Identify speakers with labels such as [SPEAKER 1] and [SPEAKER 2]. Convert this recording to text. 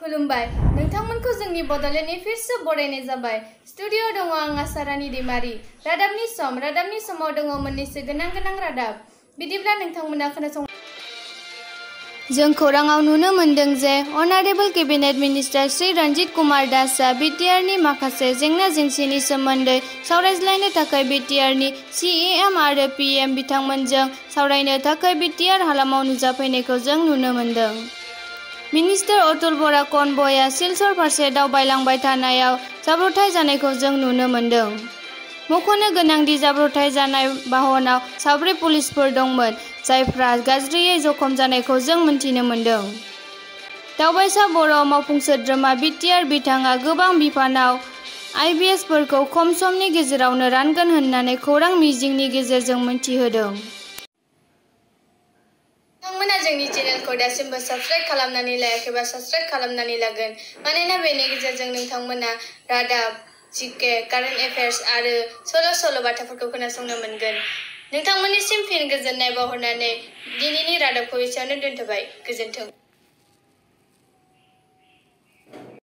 [SPEAKER 1] खुलुमबाय नोंथांमोनखौ जोंनि बड'लेण्डनि फिरसे बरायनाय जाबाय। स्टुडिअ'आव दङ आं आसारानी दैमारी। रादाबनि समाव दङ मोननैसो गोनां रादाब। बिदिब्ला नोंथांमोना खोनासं। जों खौराङाव नुनो मोनदों जे अनारेबल केबिनेट मिनिस्टार श्री रन्जित कुमार दासआ बिटिआरनि माखासे जेंना जेंसिनि सोमोन्दै सावरायज्लायनो थाखाय बिटिआरनि सिएम आरो पिएम बिथांमोनजों सावरायनो थाखाय बिटिआर हालामाव नुजाफैनायखौ जों नुनो मोनदों। मिनिस्टार अतुल बरा कनभयआ सिलचर फारसे दावबायलांबाय थानायाव जाब्रबथाय जानायखौ जों नुनो मोनदों। मख'नो गोनांदि जाब्रबथाय जानाय बाहनाव 4 पुलिसफोर दंमोन, जायफ्रा गाज्रियै जखम जानायखौ जों मिन्थिनो मोनदों। दावबायसा बर' मावफुं सोद्रोमा बिटिआर बिथाङा गोबां बिफानाव आइपिएसफोरखौ खम समनि गेजेरावनो रानगोन होननानै खौरां मिजिंनि गेजेरजों मिन्थिहोदों। नोंथांमोना जोंनि चेनेलखौ दासिमबो साबस्क्राइब खालामनानै लायाखैबा साबस्क्राइब खालामनानै लागोन, मानोना बेनि गेजेरजों नोंथांमोना रादाब, जिके, कारेन्ट एफेयार्स आरो सल' बाथाफोरखौ खोनासंनो मोनगोन। नोंथांमोननिसिम फिन गोजोननाय बावहरनानै दिनैनि रादाबखौ एसेयावनो दोनथ'बाय। गोजोन्थों।